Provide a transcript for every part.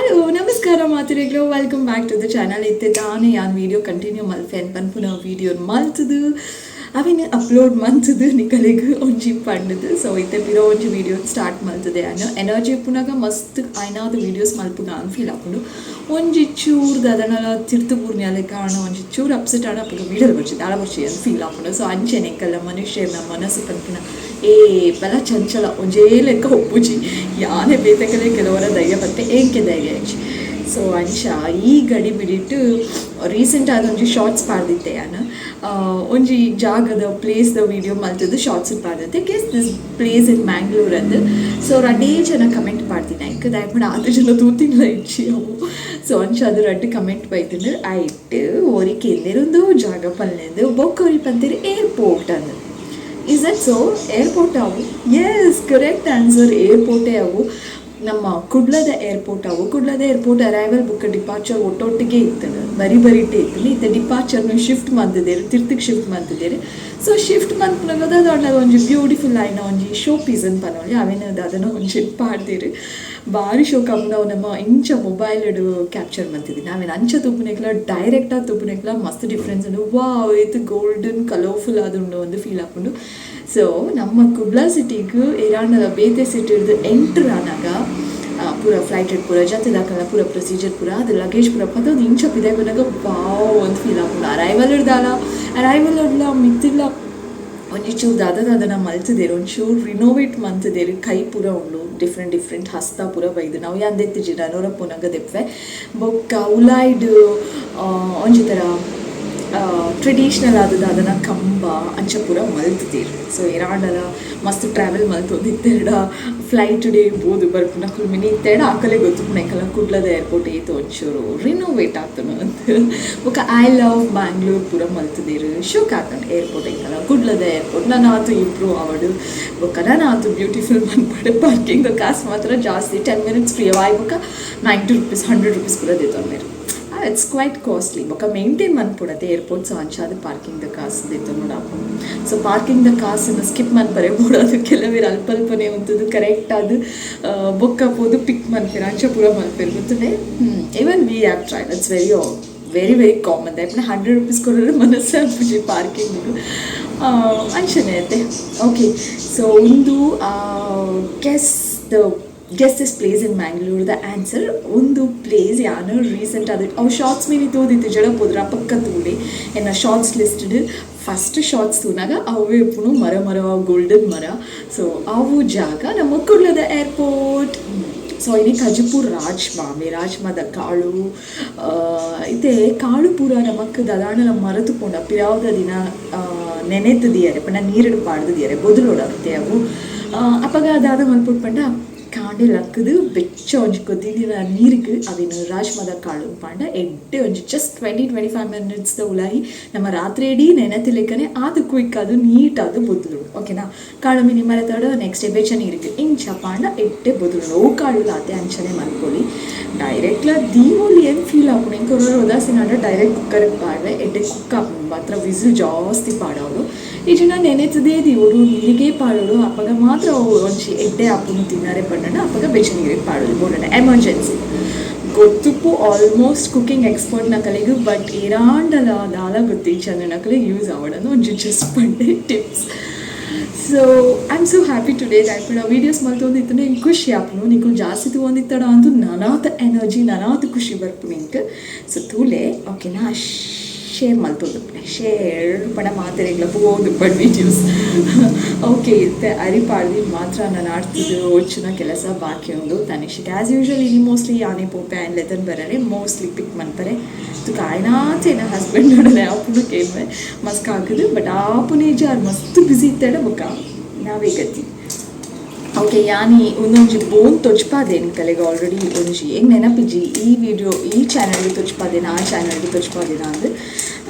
Hello, ನಮಸ್ಕಾರ ಮಾತೆರೆಗ್ಲ. Welcome back to the channel. ಇತ್ತೆ ದಾನೆ ಯಾನ್ ವೀಡಿಯೋ ಕಂಟಿನ್ಯೂ ಮಲ್ಪೆನ್ ಪನ್ಪುನ ವೀಡಿಯೋ ಮಲ್ತದು, ಅವೆನ್ ಅಪ್ಲೋಡ್ ಮಲ್ತದು ನಿಕಲೆಗ್ ಒಂಜಿ ಪಂಡದು. ಸೊ ಇತ್ತೆ ಪಿರ ಒಂಜಿ ವೀಡಿಯೋ ಸ್ಟಾರ್ಟ್ ಮಲ್ತದೆ ಯಾನ್. ಎನರ್ಜಿ ಇಪ್ಪುನಾಗ ಮಸ್ತ್ ಆಯ್ನಾದ ವೀಡಿಯೋಸ್ ಮಲ್ಪುಗ ಅಂದ್ ಫೀಲ್ ಆಪುಂಡು. ಒಂಜಿ ಚೂರು ದಾದನಲ ತಿರ್ತು ಬೂರ್ನ್ಯಾಲೆಕ ಆಂಡ, ಒಂಜಿ ಚೂರು ಅಪ್ಸೆಟ್ ಆಂಡ, ಅಪಗ ವೀಡಿಯೋ ಬರ್ಚಿ, ದಾಲ ಬರ್ಚಿ ಅಂದ್ ಫೀಲ್ ಆಪುಂಡು. ಸೊ ಅಂಚೆನೆ ಎಂಕಲ್ನ ಮನುಷ್ಯನ ಮನಸ್ಸು ಪನ್ಪಿನ ಏಪಲ ಚಂಚಲ, ಒಂಜೇ ಲೆಕ್ಕ ಒಪ್ಪುಜಿ. ಯಾನೆ ಬೇತೆಕಲೆ ಕೆಲವರ ಧೈರ್ಯ ಪತ್ತೆ, ಏಂಕೆ ಧೈರ್ಯ ಇಜ್ಜಿ. ಸೊ ಅಂಚ ಈ ಗಡಿ ಬಿಡಿಟ್ಟು ರೀಸೆಂಟ್ ಆದ ಒಂಜಿ ಶಾರ್ಟ್ಸ್ ಪಾಡ್ದಿತ್ತೆ ಯಾನ್. ಒಂಜಿ ಜಾಗದ ಪ್ಲೇಸ್ದ ವೀಡಿಯೋ ಮಲ್ತದ್ದು ಶಾರ್ಟ್ಸ್ ಪಾಡ್ದಿತ್ತೆ, "Guess this place in Mangalore" ಅಂದ್. ಸೊ ರಡ್ಡೇ ಜನ ಕಮೆಂಟ್ ಪಾಡ್ದಿನ ಐಕ್. ದಾಯೆ ಆತ್ ಜನ ತೂತಿಲ್ಲ ಇಜ್ಜಿ ಅವು. ಸೊ ಅಂಚ ಅದು ರಡ್ಡ್ ಕಮೆಂಟ್ ಬೈತುಂಡು. ಐಟ್ ಒರಿ ಕೇಂದೇರೊಂದು ಜಾಗ ಪನ್ಲೆಂದು, ಬೊಕ್ಕ ಒರಿ ಪಂತೆರ್ ಏರ್ಪೋರ್ಟ್ ಅಂದ್. Is that so? Airport ಅವು? ಎಸ್, ಕರೆಕ್ಟ್ ಆನ್ಸರ್, ಏರ್ಪೋರ್ಟೇ ಅವು. ನಮ್ಮ ಕುಡ್ಲದ ಏರ್ಪೋರ್ಟ್ ಅವು. ಕುಡ್ಲದ ಏರ್ಪೋರ್ಟ್ ಅರೈವಲ್ ಬುಕ್ಕ ಡಿಪಾರ್ಚರ್ ಒಟ್ಟೊಟ್ಟಿಗೆ ಇತ್ತು, ಬರಿ ಬರಿಟೇ ಇತ್ತು. ಇತ್ತೆ ಡಿಪಾರ್ಚರ್ನು ಶಿಫ್ಟ್ ಮಂತಿದ್ದೇರು, ತಿರ್ತಿಗೆ ಶಿಫ್ಟ್ ಮಂತಿದ್ದೇರು. ಸೊ ಶಿಫ್ಟ್ ಮನ್ಪುನಗ ದಾದ ಒಂಜಿ ಬ್ಯೂಟಿಫುಲ್ ಆಯ್ನ ಒಂಜಿ ಶೋ ಪೀಸ್ ಅಂತ ಪನೊಲಿ. ಅವೇನ ದಾದನ ಒಂಜಿ ಪಾಡ್ದೇರು, ಬಾರಿ ಶೋಕ್ ನಾವು ನಮ್ಮ ಇಂಚ ಮೊಬೈಲ್ ಕ್ಯಾಪ್ಚರ್ ಮಂತಿದ್ವಿ. ನಾವೇನು ಅಂಚ ತೂಪುನೆಕ್ಲ, ಡೈರೆಕ್ಟ್ ಆಗಿ ತೂಪುನೆಕ್ಲ ಮಸ್ತ್ ಡಿಫ್ರೆನ್ಸ್ ಉಂಡು. ವಾವ್, ಇದು ಗೋಲ್ಡನ್ ಕಲರ್ಫುಲ್ ಆದುಂಡು ಒಂದು ಫೀಲ್ ಆಪುಂಡು. ಸೊ ನಮ್ಮ ಕುಡ್ಲ ಸಿಟಿಗ್ ಏರಾಂಡಲ ಬೇತೆ ಸಿಟಿರ್ದು ಎಂಟರ್ ಆನಾಗ, ಪೂರ ಫ್ಲೈಟ್ ಪೂರ ಜತ್ತಿದಾಕಲ್ಲ, ಪೂರ ಪ್ರೊಸೀಜರ್ ಪೂರ ಅದು ಲಗೇಜ್ ಪೂರ ಪತ್ತೊಂದು ಇಂಚ ಪಿದಾಯ್ ಬನ್ನಗ ವಾವ್ ಒಂದು ಫೀಲ್ ಆಪುಂಡು. ಅರೈವಲ್ ಇಡ್ದಾಲ, ಅರೈವಲ್ ಇಡ್ಲ ಮಿತ್ತಿಡ್ಲ ಒಂಜಿ ಚೂರು ದಾದ ದಾದನ ಮಲ್ತದೇರು, ಒಂಚೂರು ರಿನೋವೇಟ್ ಮಂತದೇರು. ಕೈ ಪೂರ ಉಂಡು, ಡಿಫ್ರೆಂಟ್ ಡಿಫ್ರೆಂಟ್ ಹಸ್ತ ಪೂರ ಬೈದು. ನಾವು ಯಾನ್ ದೆತ್ತಿಜಿ, ನನೊರ ಪುನಗ ದೆಪ್ಪೆ. ಬೊಕ್ಕ ಉಲಾಯ್ಡ್ ಒಂಜಿ ಥರ ಟ್ರೆಡಿಷ್ನಲ್ ಆದದ ಅದನ್ನ ಕಂಬ ಅಂಚ ಪೂರ ಮಲ್ತದೇರು. ಸೊ ಏರಾಂಡಲ ಮಸ್ತ್ ಟ್ರಾವೆಲ್ ಮಲ್ತೊಂದಿತ್ತೆರಡ, ಫ್ಲೈಟ್ ಡೇ ಬೋದು ಬರ್ಪುನಕುಲು ಮಿನಿ ಇತ್ತೆರಡ ಆಕಲೆ ಗೊತ್ತುಪ್ಪುನ ಎಂಕಲ್ನ ಕುಡ್ಲದ ಏರ್ಪೋರ್ಟ್ ಏತ್ ಒಂಚೂರು ರಿನೋವೇಟ್ ಆತುಂಡು ಅಂತ. ಬೊಕ್ಕ "I love Bangalore" ಪೂರ ಮಲ್ತದೇರು. ಶೋಕ್ ಆತುಂಡು ಏರ್ಪೋರ್ಟ್. ಎಂಕಲ್ನ ಕುಡ್ಲದ ಏರ್ಪೋರ್ಟ್ ನನಾತು ಇಂಪ್ರೂವ್ ಆವಡು, ಬೊಕ್ಕ ನನಾತು ಬ್ಯೂಟಿಫುಲ್ ಮನ್ಪಡು. ಪಾರ್ಕಿಂಗ್ ಕಾಸು ಮಾತ್ರ ಜಾಸ್ತಿ. 10 ಮಿನಿಟ್ಸ್ ಫ್ರೀ ಆಯ್ ಬೊಕ್ಕ 90 ರುಪೀಸ್, 100 ರುಪೀಸ್ ಪೂರ ದೆತ್ತೊನ್ನೆರ್. It's quite costly. ಬೊಕ್ಕ ಮೇಂಟೈನ್ ಮನ್ಪೊಡತ್ತೆ ಏರ್ಪೋರ್ಟ್. ಸೊ ಅಂಚಾದ ಪಾರ್ಕಿಂಗ್ ದ ಕಾಸು ದೆತ್ತೊನೊಡು ಆಪುಂಡು. ಸೊ ಪಾರ್ಕಿಂಗ್ ದ ಕಾಸನ್ನು ಸ್ಕಿಪ್ ಮನ್ಪರೆ ಬೋಡಾದ್ ಕೆಲವೆರ್ ಅಲ್ಪ ಅಲ್ಪನೆ ಉಂತುದು, ಕರೆಕ್ಟ್ ಆದ್ ಬೊಕ್ಕ ಪೋದು ಪಿಕ್ ಮನ್ಪೆರ್, ಅಂಚ ಪೂರ ಮನ್ಪೆರ್ ಗೊತ್ತುಂಡೆ. Even we have tried. It's very, very, very common. ದಾಯೆ 100 ರುಪೀಸ್ ಕೊಡೋರು ಮನಸ್ಸೇ ಆಪುಜಿ ಪಾರ್ಕಿಂಗ್. ಅಂಚನೆ ಅತ್ತೆ. ಓಕೆ, ಸೊ ಒಂದು "Guess this place in Mangalore" the answer ಒಂದು ಪ್ಲೇಸ್ ಯಾನು ರೀಸೆಂಟ್ ಅದು ಅವು ಶಾರ್ಟ್ಸ್ ಮಿನಿ ತೂದಿತ್ತು ಜಡ ಪೋದ್ರ ಪಕ್ಕ ತೂಲೆ. ಎನ್ನ ಶಾರ್ಟ್ಸ್ ಲಿಸ್ಟೆಡ್ ಫಸ್ಟ್ ಶಾರ್ಟ್ಸ್ ತೂನಾಗ ಅವೇ ಇಪ್ಪುನು, ಮರ ಮರ, ಗೋಲ್ಡನ್ ಮರ. ಸೊ ಅವು ಜಾಗ ನಮ್ಮ ಕುಡ್ಲದ ಏರ್ಪೋರ್ಟ್. ಸೊ ಇನಿ ಕಜಿಪು ರಾಜ್ಮಾ, ಮೇ ರಾಜ್ಮಾದ ಕಾಳು ಇತ್ತೆ ಕಾಳು ಪೂರ ನಮಕ್ ದಾದಾಂಡಲ ಮರತು ಪೋಂಡ ಪಿರಾವುದ ದಿನ ನೆನೆತು ದಿಯರೆ ಪಂಡ ನೀರುಡು ಪಾಡ್ದು ದಿಯರೆ ಬೊದುಲೊಡತ್ತೆ ಅವು. ಅಪಗ ದಾದ ಮಲ್ಪೊಡು ಪಂಡ, ಕಾಂಡೆ ಲಕ್ಕದು ಬೆಚ್ಚ ಒಂಜಿ ಕೊದಿದಿನ ನೀರಿಗೆ ಅವಿನ ರಾಜ್ಮದ ಕಾಳು ಪಾಂಡ ಎಡ್ಡೆ ಒಂಜಿ ಜಸ್ಟ್ 20-25 ಮಿನಿಟ್ಸ್ ದ ಉಲಾಯಿ ನಮ್ಮ ರಾತ್ರಿ ಇಡೀ ನೆನೆತಿಲೆಕ್ಕನೆ ಅದು ಕ್ವಿಕ್ ಅದು ನೀಟ್ ಅದು ಬೊದ್ಲು, ಓಕೆನಾ? ಕಾಳು ಮಿನಿ ಮರೆತಾಡು ನೆಕ್ಸ್ಟ್ ಡೇ ಬೆಚ್ಚ ನೀರಿಗೆ ಇಂಚ ಪಾಂಡ ಎಡ್ಡೆ ಬೊದುಲು. ಅವು ಕಾಳು ಲಾತೆ ಅಂಚನೆ ಮಲ್ಪೊಲಿ. ಡೈರೆಕ್ಟ್ಲ ದೀವೊಲಿ ಏನು ಫೀಲ್ ಆಪುಂಡು. ಎಂಕ್ ಒರೊರ ಉದಾಸೀನ ಆಂಡ ಡೈರೆಕ್ಟ್ ಕುಕ್ಕರ್ಗೆ ಪಾಡ್ವೆ, ಎಡ್ಡೆ ಕುಕ್ ಆಪುಂಡು ಮಾತ್ರ. ವಿಸಿಲ್ ಜಾಸ್ತಿ ಪಾಡೋಡು. ಈ ಜನ ನೆನೆತದೇ ದೀವೊಡು, ನೀರಿಗೆ ಪಾಡೋಡು. ಅಪಗ ಮಾತ್ರ ಅವು ಒಂಜಿ ಎಡ್ಡೆ ಆಪುಂಡು ತಿನ್ನರೆ ಪಂಡಂಡ. ಅಪಗ ಬೆಚ್ಚ ನೀರಿಗೆ ಪಾಡೋದು ಬೋಡಂಡ ಎಮರ್ಜೆನ್ಸಿ ಗೊತ್ತುಪ್ಪು. ಆಲ್ಮೋಸ್ಟ್ ಕುಕಿಂಗ್ ಎಕ್ಸ್ಪರ್ಟ್ ನಕಲಿಗೆ, ಬಟ್ ಏರಾಂಡಲ ದಾಲ ಗೊತ್ತಿಜ್ಜಂದೆ ನಕಲಿಗೆ ಯೂಸ್ ಆವಡಂದು ಒಂಜಿ just Pande tips. So I am so happy today. ದಾಯೆ ವೀಡಿಯೋಸ್ ಮಲ್ತೊಂದಿತ್ತು, ಎಂಕ್ ಖುಷಿ ಆಪುಂಡು. ನಿಕುಲು ಜಾಸ್ತಿ ತೂವೊಂದಿತ್ತಡ ಅಂದು ನನಾತ್ ಎನರ್ಜಿ, ನನಾತ್ ಖುಷಿ ಬರ್ಪುಂಡು ಎಂಕ್. ಸೊ ತೂಲೆ, ಓಕೆನಾ? ಶೇರ್ ಮಲ್ತೊಂದುಪ್ಪುನೆ. ಶೇರ್ ಪಂಡ ಮಾತೆರೆಗ್ಲ ಪೋವೊಂದುಪ್ಪಡ್ ವೀಡಿಯೋಸ್. ಓಕೆ, ಇತ್ತೆ ಅರಿ ಪಾಡ್ದಿ ಮಾತ್ರ ನಾನು ಆಡ್ತಿದ್ದು ಒಚ್ಚುನ ಕೆಲಸ ಬಾಕಿ ಉಂಡು. ತನಿಷಿಕ್ ಆ್ಯಸ್ ಯೂಶುವಲ್ ಇನಿ ಮೋಸ್ಟ್ಲಿ ಯಾನೇ ಪೋಪೆ ಆ್ಯಂಡ್ ಲೆತನ್ ಬರರೆ, ಮೋಸ್ಟ್ಲಿ ಪಿಕ್ ಮನ್ಪರೆ. ತುಕ ಆಯ್ನಾತೇನ ಹಸ್ಬೆಂಡ್ ನೋಡನೆ ಆಪುನು ಕೇನ್ವೆ ಮಸ್ತ್ ಆಗುದು. ಬಟ್ ಆಪುನೇ ಜಾರ್ ಮಸ್ತ್ ಬ್ಯುಸಿ ಇತ್ತಡ, ಬೊಕ್ಕ ನಾವೇ ಗತಿ. ಓಕೆ, ಯಾನಿ ಒಂದೊಂಜಿ ಬೋನ್ ತೊಜ್ಪಾದೆ ನಿಕಲೆಗ್ ಆಲ್ರೆಡಿ ಒಂಜಿ. ಎಂಕ್ ನೆನಪಿಜ್ಜಿ ಈ ವಿಡಿಯೋ ಈ ಚಾನಲ್ಗೆ ತೊಜ್ಪಾದೇನ, ಆ ಚಾನಲ್ಗೆ ತೊಜ್ಪಾದೇನ ಅಂದ್.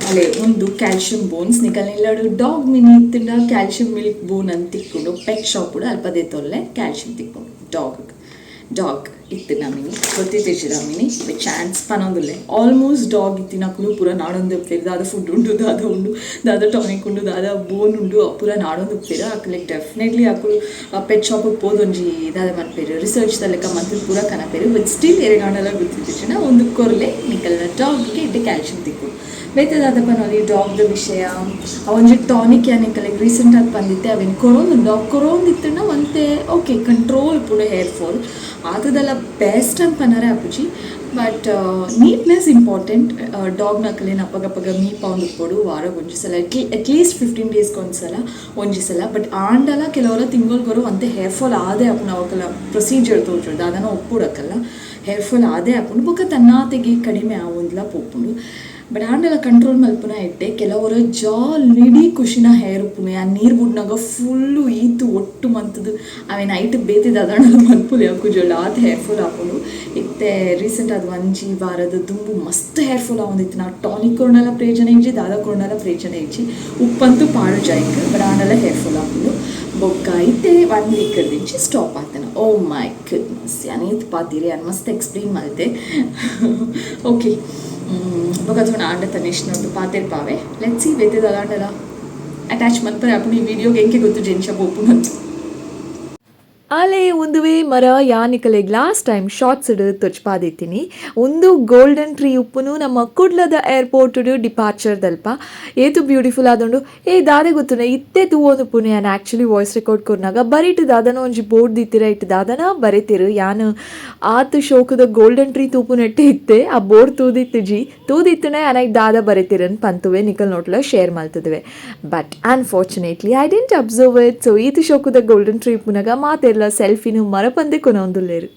ಅಲೆ ಒಂದು ಕ್ಯಾಲ್ಶಿಯಂ ಬೋನ್ಸ್. ನಿಕಲ್ನ ಡಾಗ್ ಮಿನಿ ಇತ್ತಿಂಡ ಕ್ಯಾಲ್ಶಿಯಂ ಮಿಲ್ಕ್ ಬೋನ್ ಅಂತ ತಿಕ್ಕೊಂಡು. ಪೆಟ್ ಶಾಪ್ ಕೂಡ ಅಲ್ಪ ತೊಲ್ಲೆ ಕ್ಯಾಲ್ಶಿಯಂ ತಿಕ್ಕೊಂಡು ಡಾಗ್ ಡಾಗ್. ಇತ್ತು ನಮಿನಿ ಗೊತ್ತಿತ್ತಿಜಿ ನಮಿನಿ ಚಾನ್ಸ್ ಪನೊಂದುಲ್ಲೆ ಆಲ್ಮೋಸ್ಟ್ ಡಾಗ್ ಇತ್ತಿನಕುಲು ಪೂರ ನಾಡೊಂದು ಉಪ್ಪೇರು ದಾದ ಫುಡ್ ಉಂಡು ದಾದ ಉಂಡು ದಾದ ಟಾನಿಕ್ ಉಂಡು ದಾದ ಬೋನ್ ಉಂಡು ಪೂರ ನಾಡೊಂದು ಉಪ್ಪೇರು ಅಕ್ಲೆಗ್ ಡೆಫಿನೆಟ್ಲಿ ಅಕುಲು ಪೆಟ್ ಶಾಪಿಗೆ ಪೋದೊಂಜಿ ದಾದ ಮನ್ಪೇರು ರಿಸರ್ಚ್ ದ ಲೆಕ್ಕ ಮಂತ್ ಪೂರ ಕನಪೇರು. ಬಟ್ ಸ್ಟಿಲ್ ಎರೆಗಾಂಡಲ ಗೊತ್ತಿತ್ತಿಜಿನ ಒಂದು ಕೊರ್ಲೆ ನಿಕಲ್ನ ಡಾಗ್ಗೆ ಇಡ್ಡೆ ಕ್ಯಾಲ್ಸಿಯಂ ತಿಕ್ಕು. ಬೇತೆ ದಾದ ಪನೊಲಿ ಡಾಗ್ದ ವಿಷಯ ಅವೊಂಜಿ ಟಾನಿಕ್ ಯಾನ್ ನಿಕಲೆಗ್ ರೀಸೆಂಟ್ ಆದ್ ಪಂದಿತ್ತೆ ಅವೆನ್ ಕೊರೊಂದುಂಡು ಅವು ಕೊರೊಂದಿತ್ತುಂಡ ಒಂತೆ ಓಕೆ ಕಂಟ್ರೋಲ್ ಉಪ್ಪುಂಡು ಹೇರ್ ಫಾಲ್ ಆತದಲ್ಲ ಬೆಸ್ಟ್ ಅಂತ ಪನರೆ ಆಪುಜಿ. But neatness important. ಡಾಗ್ನಕಲೆನ್ ಅಪ್ಪಗಪ್ಪಗ ಮೀಪಾವೊಂದು ಉಪ್ಪೊಡು ವಾರಗ್ ಒಂಜಿ ಸಲ ಅಟ್ಲೀಸ್ಟ್ 15 ಡೇಸ್ಗೆ ಒಂದ್ಸಲ ಒಂಜಿ ಸಲ. ಬಟ್ ಆಂಡಲ ಕೆಲವರ ತಿಂಗೊಳ್ಗೊರ ಒಂತೆ ಹೇರ್ ಫಾಲ್ ಆದೇ ಆಪುಂಡು ಅವಕಲ ಪ್ರೊಸೀಜರ್ ತೋಜುಂಡು ದಾದನ ಒಪ್ಪುಡಕಲ್ಲ ಹೇರ್ ಫಾಲ್ ಆದೇ ಆಪುಂಡು ಬೊಕ್ಕ ತನ್ನಾತೆಗೆ ಕಡಿಮೆ ಆವೊಂದ್ಲ ಪೋಪುಂಡು. ಬಟ್ ಆಂಡಲ ಕಂಟ್ರೋಲ್ ಮಲ್ಪುನ ಎಡ್ಡೆ. ಕೆಲವರ ಜಾಲಿಡೀ ಖುಷಿನ ಹೇರ್ ಉಪ್ಪುನು ಆ ನೀರು ಬುಡ್ನಾಗ ಫುಲ್ಲು ಈತು ಒಟ್ಟು ಮಂತದು ಅವೆ ನೈಟ್ ಬೇತೆ ದಾದಾಂಡಲ ಮನ್ಪುಲಿ ಅಕುಜೊಳ್ಳು ಆತ್ ಹೇರ್ ಫಾಲ್ ಆಪುಂಡು. ಇತ್ತೆ ರೀಸೆಂಟ್ ಅದು ಒಂಜಿ ವಾರದ ದುಂಬು ಮಸ್ತ್ ಹೇರ್ ಫಾಲ್ ಆವೊಂದಿತ್ತು. ನಾ ಟಾನಿಕ್ ಕೊರ್ಂಡಲ ಪ್ರಯೋಜನ ಇಜ್ಜಿ ದಾದ ಕೊರ್ಂಡಲ ಪ್ರಯೋಜನ ಇಜ್ಜಿ ಉಪ್ಪಂತೂ ಪಾಡು ಜಾಯ್ಕ್. ಬಟ್ ಆಂಡಲ ಹೇರ್ ಫಾಲ್ ಆಪುಂಡು. ಬೊಕ್ಕ ಇತ್ತೆ 1 ವೀಕ್ ದಿಂಚಿ ಸ್ಟಾಪ್ ಆತನ. ಓ ಮೈ ಗುಡ್ನೆಸ್ ಯಾನ್ ಏತ್ ಪಾತೀರಿ ಯಾನ್ ಮಸ್ತ್ ಎಕ್ಸ್ಪ್ಲೇನ್ ಮಲ್ತೆ. ಓಕೆ ಬೊಕ್ಕ ತೂಣ ಆಂಡ ತನಿಷ್ನೊಟ್ಟು ಪಾತೆರ್ಪಾವೆ. Let's see ಬೇತೆ ದಾದಾಂಡಲ ಅಟ್ಯಾಚ್ ಮಲ್ಪರೆ ಆಪುಂಡು ಈ ವಿಡಿಯೋಗೆ ಎಂಕೆ ಗೊತ್ತು ಜೆಂಚ ಪೋಪುಂಡು. ಆಲೆ ಉಂದುವೇ ಮರ ಯಾನಿಕಲೆಗ್ ಲಾಸ್ಟ್ ಟೈಮ್ ಶಾರ್ಟ್ಸ್ ತೊಚ್ಪಾದಿತ್ತೀನಿ. ಒಂದು ಗೋಲ್ಡನ್ ಟ್ರೀ ಉಪ್ಪುನು ನಮ್ಮ ಕುಡ್ಲದ ಏರ್ಪೋರ್ಟ್ ಡಿಪಾರ್ಚರ್ ದಲ್ಪ ಏತು ಬ್ಯೂಟಿಫುಲ್ ಆದುಂಡು. ಏ ದಾದೆ ಗೊತ್ತುನ ಇತ್ತೆ ತೂವೊಂದು ಉಪ್ಪುನು ಯಾನ್ ಆ್ಯಕ್ಚುಲಿ ವಾಯ್ಸ್ ರೆಕಾರ್ಡ್ ಕೊರ್ನಾಗ ಬರಿಟ್ ದಾದನ ಒಂಜಿ ಬೋರ್ಡ್ ದಿತ್ತಿರ ಇಟ್ಟು ದಾದನ ಬರೆತಿರು. ಯಾನ್ ಆತ್ ಶೋಕದ ಗೋಲ್ಡನ್ ಟ್ರೀ ತೂಪುನೆಟ್ಟೆ ಇತ್ತೆ ಆ ಬೋರ್ಡ್ ತೂದಿತ್ತಿಜಿ ತೂದಿತ್ತುನೆ ಯಾನ್ ದಾದ ಬರೆತಿರನ್ ಪಂತುವೆ ನಿಕಲ್ ನೋಟ್ಲ share ಮಲ್ತದುವೆ. But unfortunately I didn't observe it. So ಈತ್ ಶೋಕದ ಗೋಲ್ಡನ್ ಟ್ರೀ ಉಪ್ಪುನಾಗ ಮಾತೆರ್ಲ ಸೆಲ್ಫಿನು ಮರಪಂದೆ ಕೊನೊಂದುಲ್ಲೆರ್.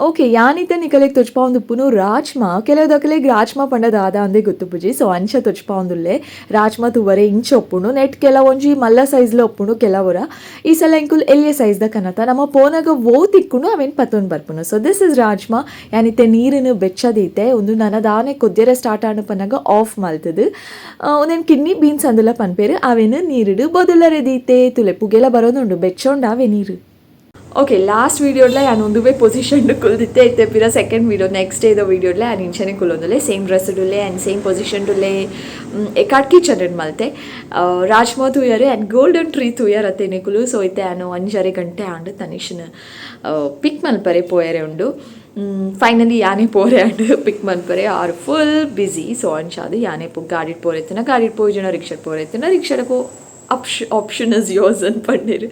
ಓಕೆ ಯಾನಿತ್ತ ನಿಕಲೆಗ್ ತೊಚ್ಪಾವೊಂದುಪ್ಪುನು ರಾಜ್ಮಾ. ಕೆಲವು ದಕಲೆಗ್ ರಾಜ್ಮಾ ಪಂಡ ದಾದ ಅಂದೇ ಗೊತ್ತುಪುಜಿ. ಸೊ ಅಂಚ ತೊಚ್ಪಾವೊಂದುಲ್ಲೆ. ರಾಜ್ಮಾ ತೂವರೆ ಇಂಚ ಉಪ್ಪುಂಡು ನೆಟ್ ಕೆಲವೊಂಜಿ ಮಲ್ಲ ಸೈಜ್ಲ ಉಪ್ಪುಂಡು ಕೆಲವೊರ. ಈ ಸಲ ಎಂಕುಲು ಎಲ್ಯ ಸೈಜ್ದ ಕನತ ನಮ್ಮ ಪೋನಾಗ ವೋ ತಿಕ್ಕುಂಡು ಅವೇನ್ ಪತ್ತೊಂದು ಬರ್ಪುನು. ಸೊ this is rajma. ಯಾನಿತ್ತೆ ನೀರಿನ ಬೆಚ್ಚದೀತೆ ಉಂದು ನನ ದಾನೆ ಕೊದ್ಯರೆ ಸ್ಟಾರ್ಟ್ ಆಂಡ್ ಪನ್ನಗ ಆಫ್ ಮಲ್ತದು. ಉಂದೆನ್ ಕಿಡ್ನಿ ಬೀನ್ಸ್ ಅಂದುಲ ಪನ್ಪೇರು. ಅವೇನು ನೀರಿಡು ಬೊದುಲರೆ ದೀತೆ ತುಲೆ ಪುಗೆಲ ಬರೋದುಂಡು ಬೆಚ್ಚೊಂಡು ಅವೇ ನೀರು. ಓಕೆ ಲಾಸ್ಟ್ ವೀಡಿಯೋಡ್ಲ ಯಾನ್ ಉಂದುವೇ ಪೊಸಿಷನ್ ಕುಲ್ದಿತ್ತೆ. ಇತ್ತೆ ಪಿರ ಸೆಕೆಂಡ್ ವೀಡಿಯೋ ನೆಕ್ಸ್ಟ್ ಡೇದ ವೀಡಿಯೋಡ್ಲೆ ಯಾನ್ ಇಂಚನೆ ಕುಲ್ಲೊಂದುಲ್ಲೆ ಸೇಮ್ ಡ್ರೆಸ್ ಡುಲ್ಲೆ ಆ್ಯಂಡ್ ಸೇಮ್ ಪೊಸಿಷನ್ ಡುಲ್ಲೆ ಎಕಾಟ್ ಕಿಚನ್ ಮಲ್ತೆ. ರಾಜ್ಮಾ ತೂಯರೆ ಆ್ಯಂಡ್ ಗೋಲ್ಡನ್ ಟ್ರೀ ತೂಯರ್ ಅತ್ತೆ ನಿಕುಲು. ಸೊ ಇತ್ತೆ ಯಾನು ಒಂಜರೆ ಗಂಟೆ ಆಂಡ್ ತನಿಷ್ನ ಪಿಕ್ ಮಲ್ಪರೆ ಪೋಯರೆ ಉಂಡು. ಫೈನಲಿ ಯಾನೇ ಪೋರೆ ಆಂಡ್ ಪಿಕ್ ಮಲ್ಪರೆ ಆರ್ ಫುಲ್ ಬ್ಯುಸಿ. ಸೊ ಅಂಚಾದ್ ಯಾನೇ ಪೋ ಗಾಡಿಡ್ ಪೋರೆತ್ತಿನ ಗಾಡಿಡ್ ಪೋಯಿಜನ ರಿಕ್ಷಾಡ್ ಪೋರೆತ್ತಿನ ರಿಕ್ಷಾಡ್ ಪೋ ಆಪ್ಷನ್ is yours ಅಂತ ಪಂಡೇರು.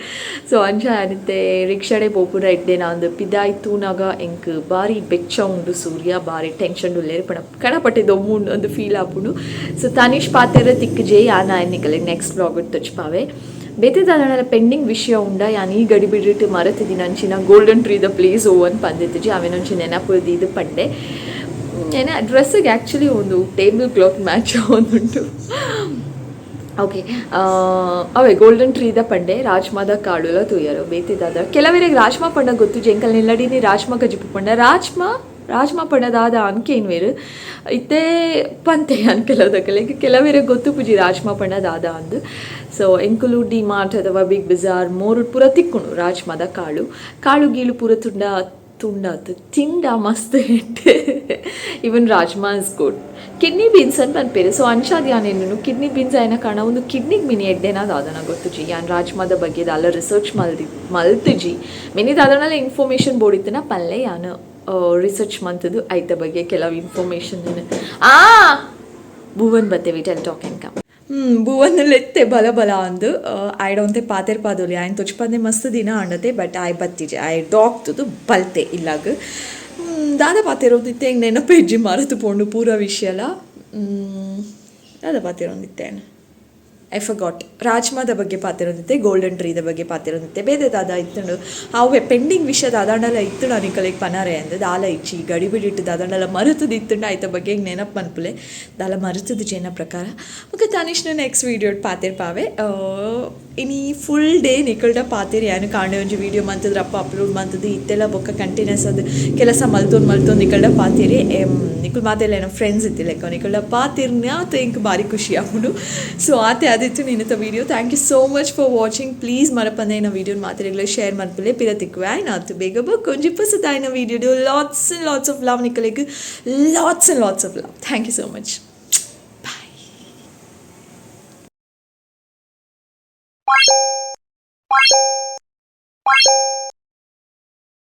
ಸೊ ಅಂಚ ಯಾನಿತ್ತೆ ರಿಕ್ಷಾಡೆ ಪೋಪುನ ಎಡ್ಡೆ ಅಂದ್ ಪಿದಾಯ್ ತೂನಾಗ ಎಂಕ್ ಬಾರಿ ಬೆಚ್ಚ ಉಂಡು ಸೂರ್ಯ ಬಾರಿ ಟೆನ್ಷನ್ ಉಲ್ಲೇರು ಪಣ ಕಣಪಟ್ಟೆ ದೊಮ್ಮು ಉಂಡು ಅಂದ್ ಫೀಲ್ ಆಪುಂಡು. ಸೊ ತನಿಷ್ ಪಾತೆರ ತಿಕ್ಕಜೆ ಯಾನ್ ಆಯ್ ನೆಕ್ಸ್ಟ್ ವ್ಲಾಗ್ ತೊಚ್ಪಾವೆ. ಬೇತೆ ದಾದಾಂಡಲ ಪೆಂಡಿಂಗ್ ವಿಷಯ ಉಂಡ ಯಾನ್ ಈ ಗಡಿ ಬಿಡಿಟ್ಟು ಮರತಿದ್ದೀನಿ ಅಂಚಿನ ಗೋಲ್ಡನ್ ಟ್ರೀ the place ಓ ಅಂತ ಪಂದಿತ್ತಿಜಿ ಅವೇನೊಂಚಿ ನೆನಪು ದೀದು ಪಂಡೆ. ಏನ ಡ್ರೆಸ್ಸಿಗೆ ಆ್ಯಕ್ಚುಲಿ ಒಂದು ಟೇಬಲ್ ಕ್ಲಾತ್ ಮ್ಯಾಚ್ ಒಂದುಂಟು. ಓಕೆ ಅವೇ ಗೋಲ್ಡನ್ ಟ್ರೀದ ಪಂಡೆ ರಾಜ್ಮಾದ ಕಾಳುಲ ತೂಯರು ಬೇತೆ ದಾದ ಕೆಲವರಿಗೆ ರಾಜ್ಮಾ ಪಂಡ ಗೊತ್ತು ಜೆಂಕಲ್ ನಿಲ್ಲಡಿನಿ ರಾಜ್ಮಾ ಕಜಿಪು ಪಂಡ ರಾಜ್ಮಾ ರಾಜ್ಮಾ ಪಂಡ ದಾದ ಅನ್ಕೇನ್ವೇರು ಇತ್ತೆ ಪಂತೆ ಅನ್ ಕೆಲವುದಕಲೆಗ್ ಕೆಲವೇರೆ ಗೊತ್ತು ಪುಜಿ ರಾಜ್ಮಾ ಪಂಡ ದಾದ ಅಂದು. ಸೊ ಎಂಕುಲು ಡಿ ಮಾರ್ಟ್ ಅಥವಾ ಬಿಗ್ ಬಜಾರ್ ಮೋರು ಪೂರ ತಿಕ್ಕುಂಡು ರಾಜ್ಮಾದ ಕಾಳು ಕಾಳು ಗೀಳು ಪೂರ ತುಂಡ ತುಂಡಾತು ತಿಂಡ ಮಸ್ತ್ ಎಡ್ಡೆ. Even rajma is good. Kidney beans ಅಂತ ಪನ್ಪೇರು. ಸೊ ಅಂಚಾದ್ ಯಾನೇನು ಕಿಡ್ನಿ ಬೀನ್ಸ್ ಆಯ್ನ ಕಾರಣ ಒಂದು ಕಿಡ್ನಿಗೆ ಮಿನಿ ಎಡ್ಡೆನ ದಾದನ ಗೊತ್ತುಜಿ. ಯಾನ್ ರಾಜ್ಮಾದ ಬಗ್ಗೆ ದಾಲ ರಿಸರ್ಚ್ ಮಲ್ದಿ ಮಲ್ತಿಜಿ ಮಿನಿ ದಾದನಲ್ಲ ಇನ್ಫಾರ್ಮೇಷನ್ ಬೋಡಿತ್ತಿನ ಪಲ್ಲೆ ಯಾನು ರಿಸರ್ಚ್ ಮಂತದು ಐತ ಬಗ್ಗೆ ಕೆಲವು ಇನ್ಫಾರ್ಮೇಷನ್. ಆ ಭುವನ್ ಬತ್ತೆ wait, I'll talk and come. Bhuvan ಲೆತ್ತೆ ಬಲ ಬಲ ಅಂದು ಆಯ್ಡ ಒಂತೆ ಪಾತೆರ್ ಪಾದೊಲಿ ಆಯ್ನ ತೊಚ್ಪಂದೆ ಮಸ್ತ್ ದಿನ ಆಂಡತೆ. ಬಟ್ ಆಯ್ ಬತ್ತಿಜೆ ಆಯ್ ಡಾಗ್ ತುದು ಬಲ್ತೆ ಇಲ್ಲಾಗ ದಾದ ಪಾತೆರೋದಿತ್ತೆ ಎಂಕ್ ನೆನಪು ಇಜ್ಜಿ ಮರೆತು ಪೋಂಡು ಪೂರ ವಿಷಯಲ. ದಾದ ಪಾತೆರೊಂದಿತ್ತೆ I forgot. ರಾಜ್ಮಾದ ಬಗ್ಗೆ ಪಾತೆರೊಂದಿತ್ತೆ, ಗೋಲ್ಡನ್ ಟ್ರೀದ ಬಗ್ಗೆ ಪಾತೆರೊಂದಿತ್ತೆ. ಬೇತೆ ದಾದ ಇತ್ತುಂಡು ಅವೆ ಪೆಂಡಿಂಗ್ ವಿಷಯ ದಾದಾಂಡಲ ಇತ್ತುಂಡು ನಿಕಲೆಗ್ ಪನರೆ ಅಂದ್ ದಾಲ ಇಜ್ಜಿ. ಗಡಿಬಿಡಿಟ್ಟು ದಾದಾಂಡಲ ಮರೆತುದು ಇತ್ತುಂಡು ಐತ ಬಗ್ಗೆ ಎಂಕ್ ನೆನಪು ಮನ್ಪುಲೆ. ದಾಲ ಮರೆತುದು ಜೇನ ಪ್ರಕಾರ. ಬೊಕ ತನಿಷ್ನ ನೆಕ್ಸ್ಟ್ ವೀಡಿಯೋ ಪಾತೆರ್ಪಾವೆ. ಇನಿ ಫುಲ್ ಡೇ ನಿಕಲ್ಡ ಪಾತೆರಿ ಯಾನ್ ಕಾಂಡೆ ಒಂಜಿ ವೀಡಿಯೋ ಮಂತುದು ರಪ್ಪ ಅಪ್ಲೋಡ್ ಮಂತುದು ಇತ್ತೆಲ ಬೊಕ್ಕ ಕಂಟಿನ್ಯೂಸ್ ಆದ್ ಕೆಲಸ ಮಲ್ತೊಂದು ಮಲ್ತೊಂದು ನಿಕಲ್ಡ ಪಾತೆರಿ. ನಿಕುಲು ಮಾತೆರ್ಲ ಎನ್ನ ಫ್ರೆಂಡ್ಸ್ ಇತ್ತಿಲೆಕ್ಕ, ನಿಕಲ್ಡ ಪಾತೆರ್ನ ಎಂಕ್ ಬಾರಿ ಖುಷಿ ಆಪುಂಡು. ಸೊ ಆತೆ ಆದಿತ್ತು ಇನಿತ video. Thank you so much for watching. Please ಮರಪಂದೆ ಎನ್ನ ವೀಡಿಯೋ ಮಾತೆರೆಗ್ಲ ಶೇರ್ ಮಲ್ಪುಲೆ. ಪಿರ ತಿಕ್ಕುವೆ ಆಯ್ನಾತ್ ಬೇಗ ಬೊಕ್ಕೊಂಜಿ ಪೊಸತಾಯಿನ video. Lots and lots of love ನಿಕಲೆಗ್, lots and lots of love. Thank you so much.